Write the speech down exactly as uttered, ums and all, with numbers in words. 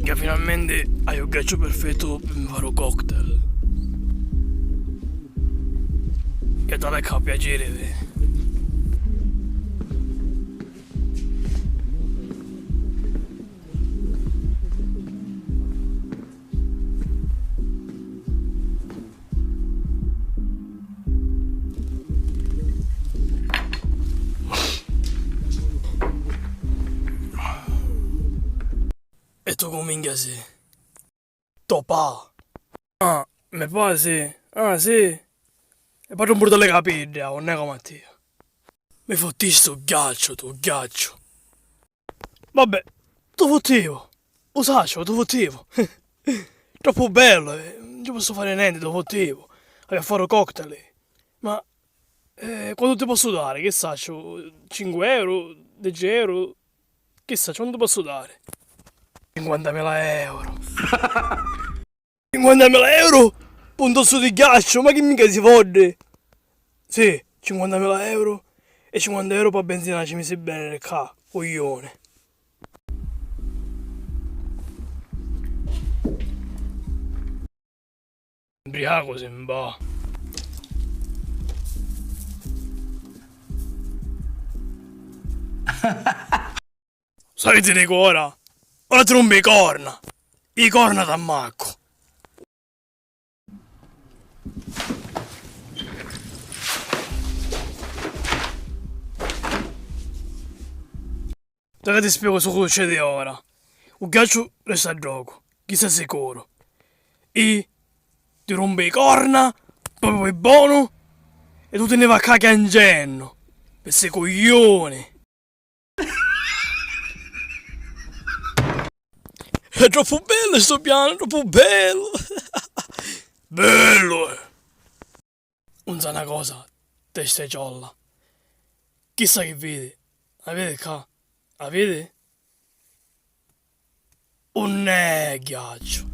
Ca finalmenti haiu u ghiacciu perfettu pi mi fari u cocktail. E tale ca piaciri veni. E tu cu minchia si? To pa. Ah, me pa si? Ah, si? E pa un burdellu di capiddi, ah, non è come a tia. Mi futtisti u ghiacciu, tu, u ghiacciu. Vabbè, tu futtivu. U sacciu, tu futtivu. Troppu bellu, eh, non ci posso fare niente, tu futtivu. Aveva a fare u cocktail. Ma, eh, quantu ti posso dare? Che sacciu, cinque euro, dieci euro? Chi sacciu, quantu ti posso dare? Cinquantamila euro. Cinquantamila euro? Pi un tozzu di ghiacciu, ma chi minchia si foddi? Sì, cinquantamila euro e cinquanta euro pa benzina ci misi bene ccà, cuglione. Mbriacu si mbà. Sapiti di cu ora? Ora ti rumpi i corna! I corna t'ammaccu! Dai ca ti spiegu su cu succedi ora. U ghiacciu resta ddocu, chi sta sicuru. I ti rumpi i corna, propriu pi bonu, e tu ti ni va ccà chiangennu, pi sti cugliuni. È troppu bellu stu pianu, è troppu bellu. Bellu, eh. Un sa na cosa, testa e ciolla. Chissa chi vidi? A vidi ccà? A vidi? Unn'è ghiacciu.